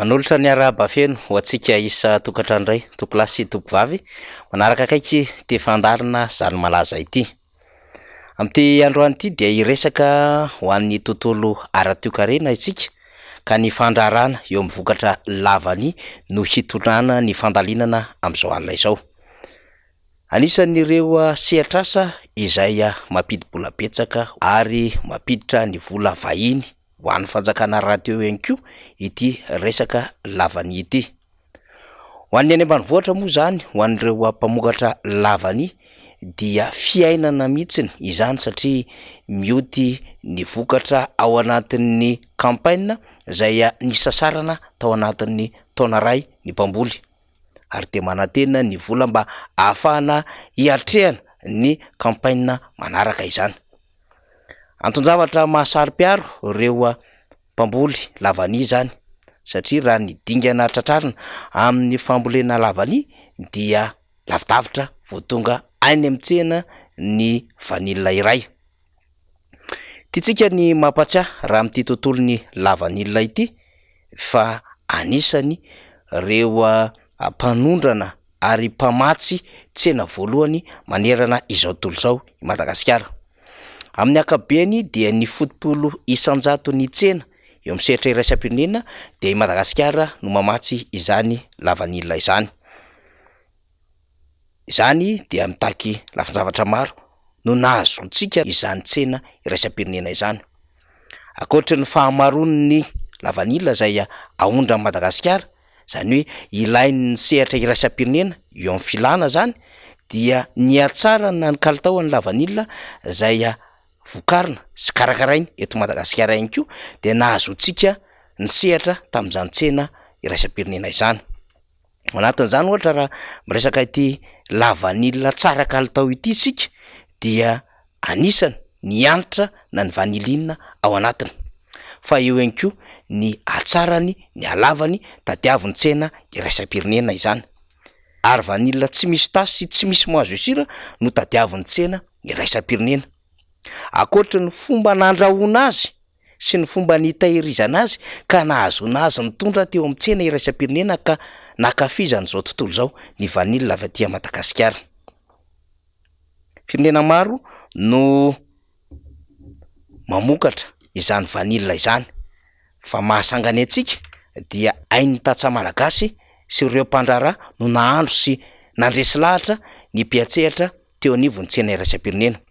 Manolotra ny arahaba feno ho antsika isan-tokantrano indray, tompolahy sy tompovavy, manaraka akaiky ity fandaharana Zany Malaza ity. Amin'ity androany ity dia hiresaka ho an'ny tontolo ara-toekarena isika ka ny fandraharahana eo amin'ny vokatra lavany no hitondrana ny fandalinana amin'izao alina izao. Anisan'ireo sehatr'asa izay mampidi-bola betsaka ary mampiditra ny vola vahiny ho an'ny fanjakana rahateo ihany koa ity resaka lavania ity. Ho an'ny any ambanivohitra moa izany, ho an'ireo mpamokatra lavania dia fiainana mihitsiny izany satria mioty ny vokatra ao anatin'ny campagne izay nisasarana tao anatin'ny taona iray ny mpamboly ary dia manantena ny vola mba ahafahana hiatrehana ny campagne manaraka izany. Anton-javatra mahasaro-piaro ireo mpamboly lavania izany satria raha ny dingana tratrarina amin'ny fambolena lavania dia lavidavitra vao tonga any amin'ny tsena ny vanila iray. Tiantsika ny mampatsiahy raha amin'ity tontolon'ny lavanila ity fa anisany ireo mpanondrana ary mpamatsy tsena voalohany manerana izao tontolo izao i Madagasikara. Amin'ny ankapobeny dia ny fotopolo isan-jaton'ny tsena eo amin'ny sehatra iraisam-pirenena dia i Madagasikara no mamatsy izany lavanila izany. Izany dia mitaky lafin-javatra maro no nahazoantsika izany tsena iraisam-pirenena izany. Ankoatry ny fahamaroan'ny lavanila izay aondran'i Madagasikara, izany hoe ilain'ny sehatra iraisam-pirenena eo amin'ny filana izany dia nihatsarana ny kalitaon'ny lavanila izay vokarina sy karakaraina eto Madagasikara ihany koa dia nahazoantsika ny sehatra tamin'izany tsena iraisam-pirenena izany. Ao anatin'izany ohatra raha miresaka ity lavanila tsara kalitao ity isika dia anisany ny hanitra na ny vanilina ao anatiny fa eo ihany koa ny hatsarany, ny halavany, tadiavin'ny tsena iraisam-pirenena izany. Ary vanila tsy misy tasy sy tsy misy moisissure no tadiavin'ny tsena iraisam-pirenena. Ankoatry ny fomba nandrahoana azy sy ny fomba nitahirizana azy ka nahazoana azy nitondra teo amin'ny tsena iraisam-pirenena ka nankafizan'izao tontolo izao ny vanila avy aty Madagasikara. Firenena maro no mamokatra izany vanila izany fa mahasangany antsika dia hain'ny tantsaha malagasy sy ireo mpandraharaha no nahandro sy nandresy lahatra ny mpiantsehatra teo anivon'ny tsena iraisam-pirenena.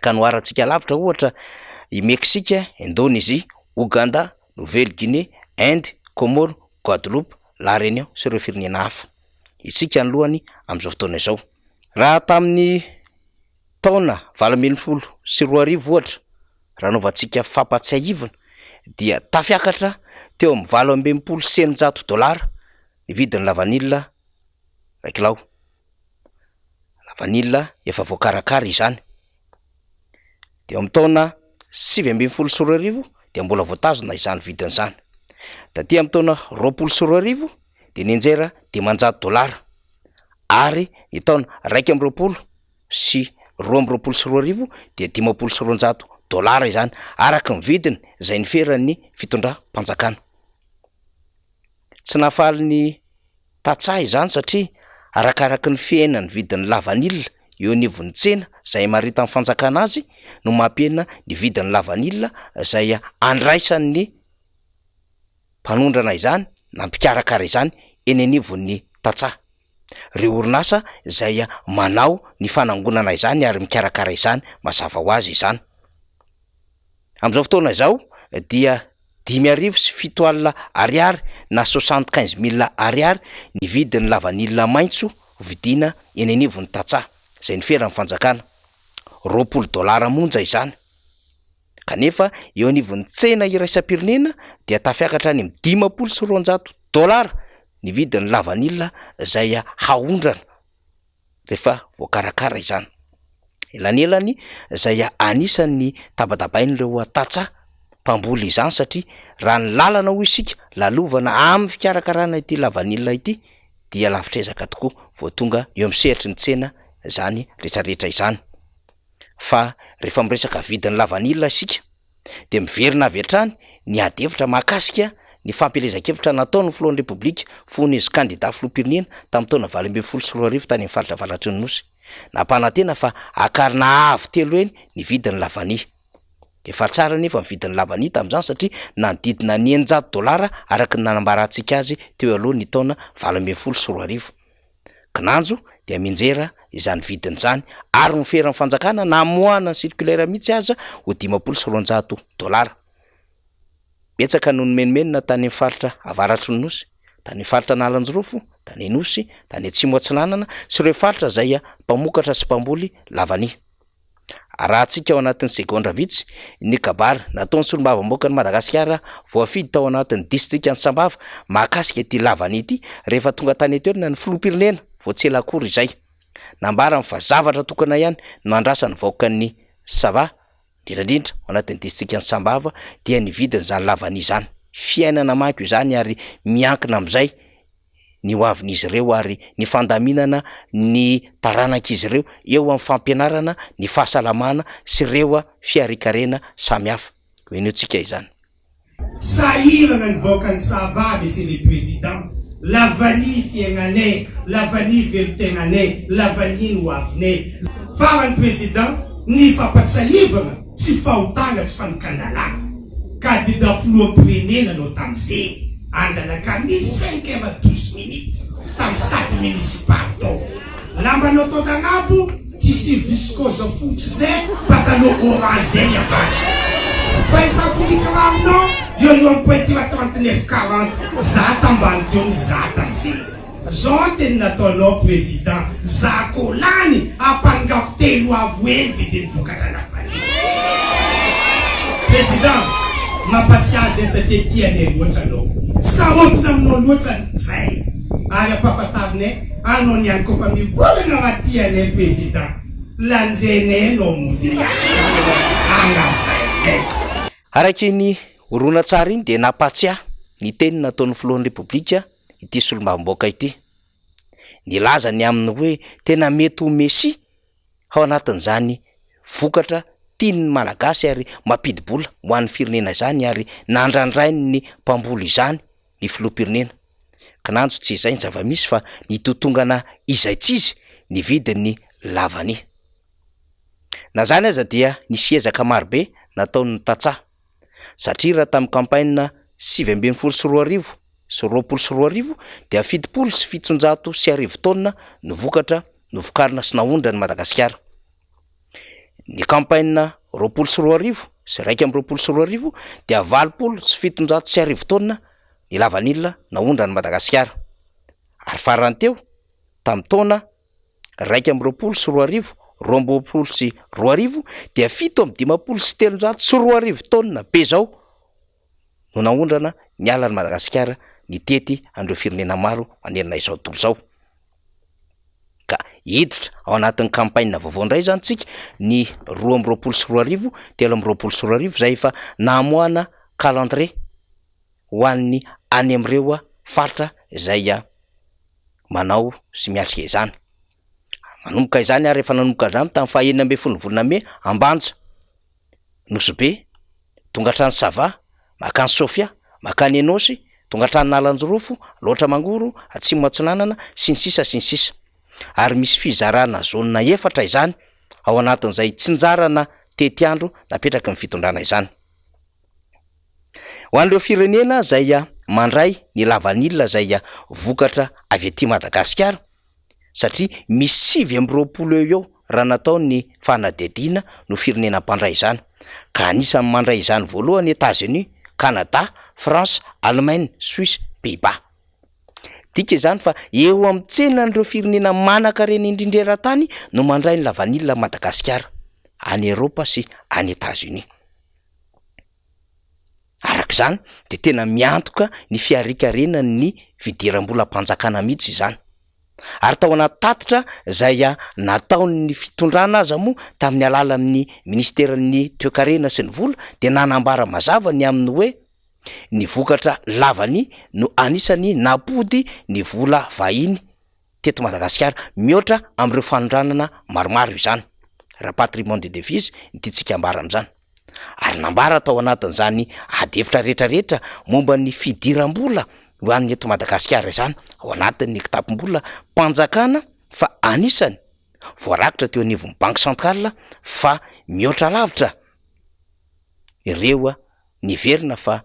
Ka noharantsika lavitra ohatra i Meksika, Indonezia, Ouganda, Nouvelle Guinée, Inde, Comores, Guadeloupe, La Réunion sy ireo firenena hafa. Isika ny lohany amin'izao fotoana izao. Raha tamin'ny taona 2018 ohatra, raha anaovantsika fampatsiahivana dia tafiakatra teo amin'ny 668 dolara ny vidin'ny lavanila iray kilao. Lavanila efa voakarakara izany. Teo amin'ny taona 2019 dia mbola voatazona izany vidiny izany. Taty amin'ny taona 2020 dia nianjera 500 dolara ary ny taona 2021 sy 2022 dia 250 dolara izany araka ny vidiny izay niferan'ny fitondram-panjakana. Tsy nahafaly ny tantsaha izany satria arakaraky ny fihenan'ny vidin'ny lavanila eo anivon'ny tsena izay hamaritan'ny fanjakana azy no mampihena ny vidin'ny lavanila izay andraisan'ny mpanondrana izany na mpikarakara izany eny anivon'ny tantsaha. Ireo orinasa izay manao ny fanangonana izany ary mikarakara izany mazava ho azy izany. Amin'izao fotoana izao dia 750 ariary na 75 mille ariary ny vidin'ny lavanila maitso vidiana eny anivon'ny tantsaha izay noferan'ny fanjakana. 20 dolara monja izany. Kanefa eo anivon'ny tsena iraisam-pirenena dia tafiakatra any amin'ny 250 dolara ny vidin'ny lavanila izay haondrana rehefa voakarakara izany. Elanelany izay anisan'ny tabatabain'ireo tantsaha mpamboly izany satria raha ny lalana hoy isika lalovana amin'ny fikarakarana ity lavanila ity dia lavitr'ezaka tokoa vao tonga eo amin'ny sehatry ny tsena izany rehetrarehetra izany. Fa rehefa miresaka vidin'ny lavanila isika dia miverina avy hatrany ny ady hevitra mahakasika ny fampielezan-kevitra nataon'ny filohan'ny Repoblika fony izy kandida filoham-pirenena tamin'ny taona 2018 tany amin'ny faritra avaratry ny Nosy. Nampanantena fa hakarina avo telo heny ny vidin'ny lavania. Efa tsara anefa ny vidin'ny lavania tamin'izany satria nanodidina ny 600 dolara araka ny nanambarantsika azy teo aloha ny taona 2018. Kinanjo dia mianjera izany vidiny izany ary noferan'ny fanjakana namoahana ny circulaire mihitsy aza ho 250 dolara. Betsaka no nimenomenona tany amin'ny faritra avaratry ny Nosy, tany amin'ny faritra Analanjirofo, tany Anosy, tany Atsimo Atsinanana sy ireo faritra izay mpamokatra sy mpamboly lavania. Arahantsika ao anatin'ny segondra vitsy ny kabary nataon'ny solombavambahoakan'i Madagasikara voafidy tao anatin'ny distrikan'i Sambava mahakasika ity lavania ity rehefa tonga tany an-toerana ny filoham-pirenena vao tsy ela akory izay. Nambarany fa zavatra tokana ihany no andrasan'ny vahoakan'i Sava, indrindra indrindra ao anatin'ny distrikan'i Sambava dia ny vidin'izany lavania izany. Fiainana manko izany ary miankina amin'izay ny ho avin'izy ireo ary ny fandaminana ny taranak'izy ireo eo amin'ny fampianarana, ny fahasalamana sy ireo fiharian-karena samihafa. Henointsika izany. Sahirana ny vahoakan'i Sava Monsieur le Président, la vanille fiaignanay, la vanille velontegnanay, la vanille ny ho avinay. Farany Président, ny fampatsahivagna tsy fahotagna tsy fandikan-dalàna. Kadida filoham-pirenena anao tamizegny. Andalakamisy cinq heures douze minutes tam stade municipal tao. Lambanao tao tagnabo, tissu viscose fotsy zay, pataloha orange zay ny ambany. Fahitako ny kiraronao eo eo am pointure 39 40, za tambany teo nizaha tamzegny. Zao ny teny nataonao président, za ko lany ampangako telo avo heny vidin'ny vokatra lavanila. Président, mampatsiahy zay satria tianay loatra anao. Sarotiny aminao loatra zay. Ary ampafantarinay anao niany kofa mivolagna raha tianay président. Lanjainay anao mody Agnavainay. Araka iny horonantsary iny dia nampatsiahy ny teny nataon'ny filohan'ny Repoblika ity solombavambahoaka ity. Nilaza ny amin'ny hoe tena mety ho Mesia ao anatin'izany vokatra tian'ny Malagasy ary mampidi-bola ho an'ny firenena izany ary nandrandrain'ny mpamboly izany ny filoham-pirenena. Kinanjo tsy izay ny zava-misy fa nitotongana izaitsizy ny vidin'ny lavania. Na izany aza dia nisy ezaka marobe nataon'ny tantsaha satria raha tamin'ny campagne 2019 sy 2020 dia 1770 taonina no vokatra novokarina sy naondran'i Madagasikara. Ny campagne 2020 sy 2021 dia 1780 taonina ny lavanila naondran'i Madagasikara ary farany teo tamin'ny taona 2021, 2022 dia 2357 taonina be izao no naondrana niala an'i Madagasikara nitety an'ireo firenena maro manerana izao tontolo izao. Ka hiditra ao anatin'ny campagne vaovao indray izany tsika ny 2022, 2023 izay efa namoahana calendrier ho an'ny any amin'ireo faritra izay manao sy miatrika izany. Manomboka izany ary efa nanomboka izany tamin'ny faha 16 ny volana mey Ambanja, Nosy Be, tonga hatrany Sava, makany Sofia, makany Enosy, tonga hatrany Analanjirofo, Alaotra Mangoro, Atsimo Atsinanana, sy ny sisa sy ny sisa. Ary misy fizarana zone efatra izany ao anatin'izay tsinjarana tetiandro napetraky ny fitondrana izany. Ho an'ireo firenena izay mandray ny lavanila izay vokatra avy aty Madagasikara, satria misy 29 eo eo raha natao ny fanadihadiana no firenena mpandray izany, ka anisan'ny mandray izany voalohany Etats-Unis, Canada, France, Allemagne, Suisse, Pays-Bas. Midika izany fa eo amin'ny tsenan'ireo firenena manankarena indrindra eran-tany no mandray ny lavanila Madagasikara, any Eropa sy any Etats-Unis. Araka izany dia tena miantoka ny fiharikarenan'ny fidiram-bolam-panjakana mihitsy izany. Ary tao anaty tatitra izay nataon'ny fitondrana aza moa tamin'ny alalan'ny minisiteran'ny toekarena sy ny vola dia nanambara mazava ny amin'ny hoe ny vokatra lavany no anisan'ny nampody ny vola vahiny teto Madagasikara mihoatra amin'ireo fanondranana maromaro izany. Rapatriement de devise ny tiantsika ambara amin'izany. Ary nambara tao anatin'izany ady hevitra rehetra rehetra momba ny fidiram-bola ho an'ny eto Madagasikara izany ao anatin'ny kitapom-bolam-panjakana fa anisany voarakitra teo anivon'ny Banque centrale fa mihoatra lavitra ireo niverina fa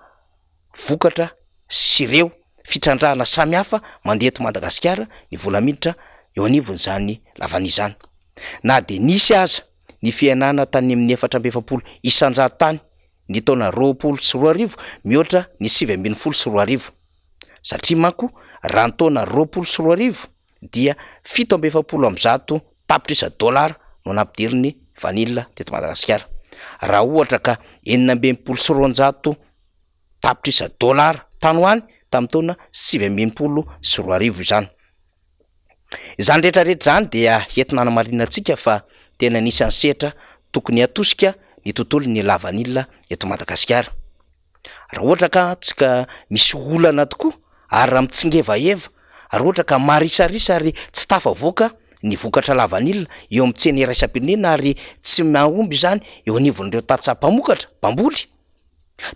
vokatra sy ireo fitrandrahana samihafa mandeha eto Madagasikara ny vola miditra eo anivon'izany lavanila izany. Na dia nisy aza ny fihenana tany amin'ny 44 isanjato tany ny taona 2020 mihoatra ny 2019. Satria manko raha ny taona 2020 dia 147 tapitrisa dolara no nampidirin'ny vanila teto Madagasikara. Raha ohatra ka 266 tapitrisa dolara tany ho any tamin'ny taona 2019 izany. Izany rehetra rehetra izany dia entina hanamarina antsika fa tena anisan'ny sehatra tokony hatosika ny tontolon'ny lavanila eto Madagasikara. Raha ohatra ka tsy ka misy olana tokoa ary raha mitsingevaheva, raha ohatra ka marisarisa ary tsy tafavoaka ny vokatra lavanila eo amin'ny tsena iraisam-pirenena ary tsy mahomby izany eo anivon'ireo tantsaha mpamokatra, mpamboly,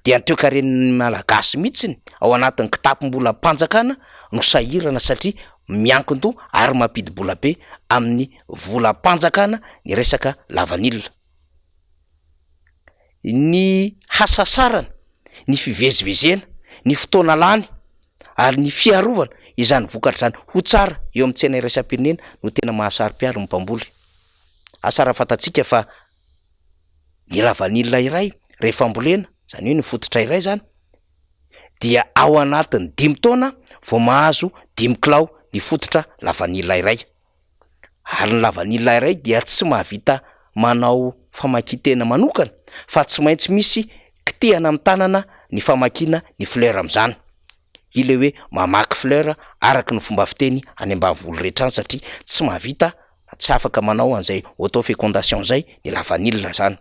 dia ny toekaren'ny Malagasy mihitsy ao anatin'ny kitapom-bolam-panjakana no sahirana satria miankin-doha ary mampidi-bola be amin'ny volam-panjakana ny resaka lavanila. Ny hasasarana, ny fivezivezena, ny fotoana lany ary ny fiarovana izany vokatra izany ho tsara eo amin'ny tsena iraisam-pirenena no tena mahasaro-piaro ny mpamboly. Asa raha fantatsika fa ny lavanila iray rehefa ambolena, izany hoe ny fototra iray izany, dia ao anatin'ny dimy taona vao mahazo dimy kilao ny fototra lavanila iray. Ary ny lavanila iray dia tsy mahavita manao famakian-tena manokana fa tsy maintsy misy kitihana amin'ny tanana ny famakiana ny fleur amin'izany. Ilay hoe mamaky fleur araka ny fomba fiteny any ambanivolo rehetra any satria tsy mahavita na tsy afaka manao an'izay auto-fécondation izay ny lavanila izany.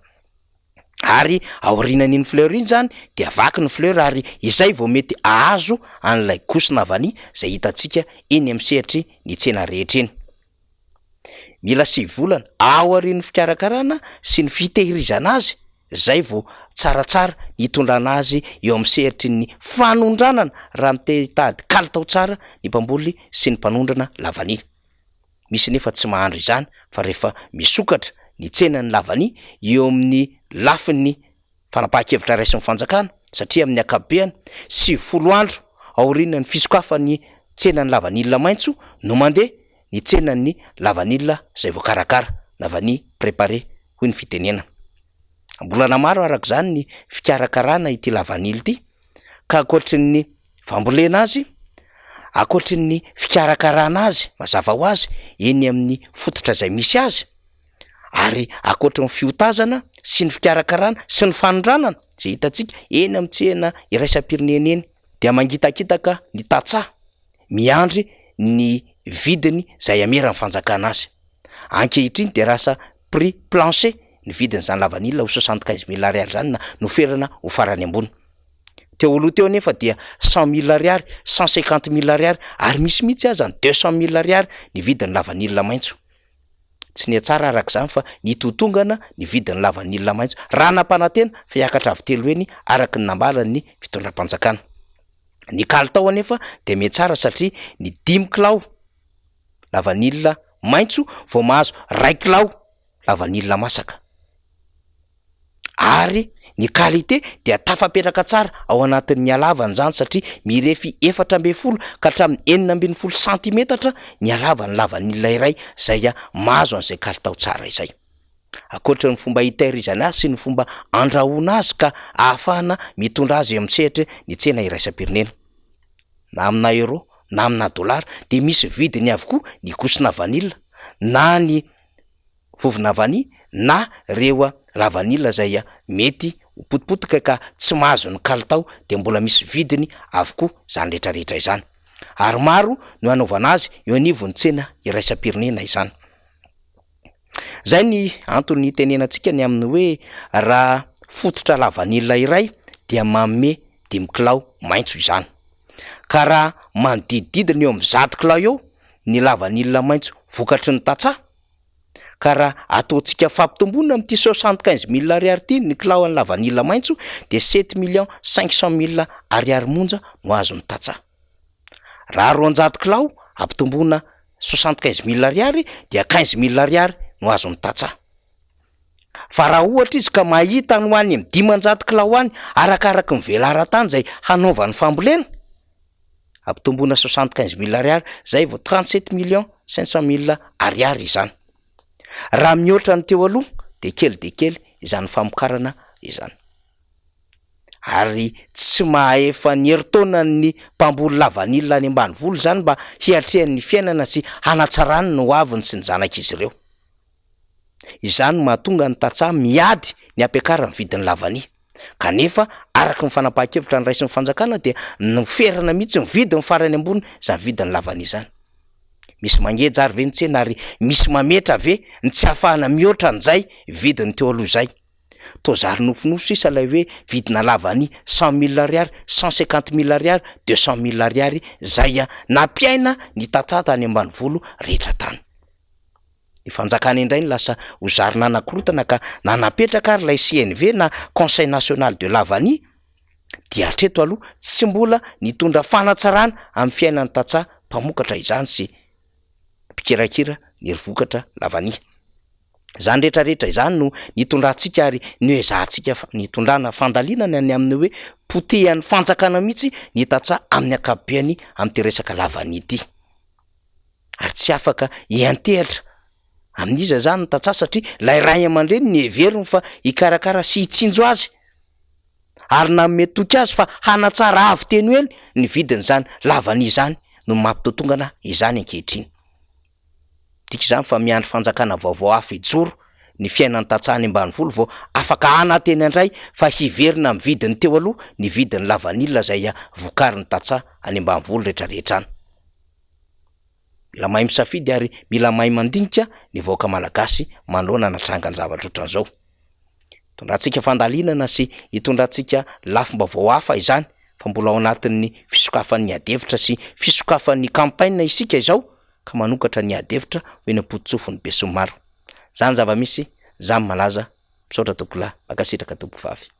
Ary aorianan'iny fleur iny zany dia vaky ny fleur ary izay vao mety ahazo an'ilay gosina vanille izay hitantsika eny amin'ny sehatry ny tsena rehetra eny. Mila sivy volana aorian'ny fikarakarana sy ny fitehirizana azy zay vao tsaratsara ny hitondrana azy eo amin'ny sehatry ny fanondranana raha te hitady kalitao tsara ny mpamboly sy ny mpanondrana lavanila. Misy nefa tsy mahandry izany fa rehefa misokatra ny tsenan'ny lavania eo amin'ny lafiny fanapahan-kevitra raisin'ny fanjakana satria amin'ny ankapobeany 90 andro aorianan'ny fisokafan'ny tsenan'ny lavanila maitso no mandeha ny tsenan'ny lavanila izay voakarakara, la vanille préparée hoy ny fitenenana. Am-bolana maro araka izany ny fikarakarana ity lavanila ity ka ankoatry ny fambolena azy, ankoatry ny fikarakarana azy mazava ho azy eny amin'ny fototra izay misy azy ary ankoatry ny fiotazana sy ny fikarakarana sy ny fanondranana izay hitantsika eny amin'ny tsena iraisam-pirenena eny dia mangitakitaka ny tantsaha miandry ny vidiny izay hameran'ny fanjakana azy. Ankehitriny dia lasa prix plancher ny vidin'izany lavanila ho 75 mille ariary izany na noferana ho farany ambony. Teo aloha teo anefa dia 100 mille ariary, 150 mille ariary ary misy mihitsy aza ny 200 mille ariary ny vidin'ny lavanila maitso. Tsy nihatsara araka izany fa nitotongana ny vidin'ny lavanila maitso raha nampanantena fa hiakatra avo telo heny araka ny nambaran'ny fitondram-panjakana. Ny kalitao anefa dia mihatsara satria ny dimy kilao lavanila maitso vao mahazo ray kilao lavanila masaka. Ary ny qualité dia tafapetraka tsara ao anatin'ny halavany izany satria mirefy 14 ka hatramin'ny 16 santimetatra ny halavan'ny lavanila iray izay mahazo an'izay kalitao tsara izay. Ankoatra ny fomba hitehirizana azy sy ny fomba andrahoana azy ka ahafahana mitondra azy eo amin'ny sehatry ny tsena iraisam-pirenena. Na amina euro na amina dolara dia misy vidiny avokoa ny gosina vanila na ny vovona vanille na ireo lavanila izay mety ho potipotika ka tsy mahazo ny kalitao dia mbola misy vidiny avokoa izany rehetra rehetra izany. Ary maro no hanaovana azy eo anivon'ny tsena iraisam-pirenena izany. Izay ny antony hitenenantsika ny amin'ny hoe raha fototra lavanila iray dia manome dimy kilao maitso izany. Ka raha manodidididina eo amin'ny 100 kilao eo ny lavanila maitso vokatry ny tantsaha, Ka raha ataontsika fampitomboana amin'ity 75 mille ariary ity ny kilaon'ny lavanila maitso dia 7 millions 500 mille ariary monja no azon'ny tantsaha. Raha 200 kilao ampitomboana 75 mille ariary dia 15 mille ariary no azon'ny tantsaha. Fa raha ohatra izy ka mahita any ho any amin'ny 500 kilao any arakaraky ny velaran-tany izay hanaovany fambolena, ampitomboana 75 mille ariary zay vao 37 millions 500 mille ariary izany. Raha mihoatra ny teo aloha de kely de kely izany famokarana izany. Ary tsy mahaefa ny herintaonan'ny mpamboly lavanila any ambanivolo izany mba hiatrehany ny fiainana sy hanatsarany ny hoaviny sy ny zanak'izy ireo. Izany no mahatonga ny tantsaha miady ny hampiakarany vidin'ny lavania. Kanefa, araka ny fanapahan-kevitra noraisin'ny fanjakana dia noferana mihitsy ny vidiny farany ambony izany vidin'ny lavania izany. Misy mangeja ary ve ny tsena ary misy mametra ve ny tsy ahafahana mihoatra an'izay vidiny teo aloha izay? Toa zary nofinofy sisa ilay hoe vidina lavania 100 mille ariary, 150 mille ariary, 200 mille ariary izay nampiaina ny tantsaha tany ambanivolo rehetra tany. Ny fanjakana indray no lasa ho zary nanakorotana ka nanapetraka ary ilay CNV na Conseil National de la Vanille dia hatreto aloha tsy mbola nitondra fanatsarana amin'ny fiainan'ny tantsaha mpamokatra izany sy mpikirakira ny vokatra lavania. Izany rehetra rehetra izany no nitondrantsika ary noezahantsika nitondrana fandalinana ny amin'ny hoe potehan'ny fanjakana mihitsy ny tantsaha amin'ny ankapobeny amin'ity resaka lavania ity. Ary tsy afaka hiantehatra amin'iza izany ny tantsaha satria ilay ray aman-dreny no heveriny fa hikarakara sy hitsinjo azy ary nanome toky azy fa hanatsara avo teny ho eny ny vidin'izany lavania izany no mampitotongana izany ankehitriny. Midika izany fa miandry fanjakana vaovao hafa hijoro ny fiainan'ny tantsaha any ambanivolo vao afaka hanantena indray fa hiverina amin'ny vidiny teo aloha ny vidin'ny lavanila izay vokarin'ny tantsaha any ambanivolo rehetrarehetra any. Mila mahay misafidy ary mila mahay mandinika ny vahoaka malagasy manoloana ana trangan-javatra ohatran'izao. Hitondrantsika fandalinana sy hitondrantsika lafim-baovao hafa izany fa mbola ao anatin'ny fisokafan'ny adihevitra sy fisokafan'ny campagne isika izao ka manokatra ny adihevitra ho eny am-pototsofin'ny besinimaro. Zany zava-misy, zany malaza. Misaotra tompokolahy, mankasitraka tompokovavy.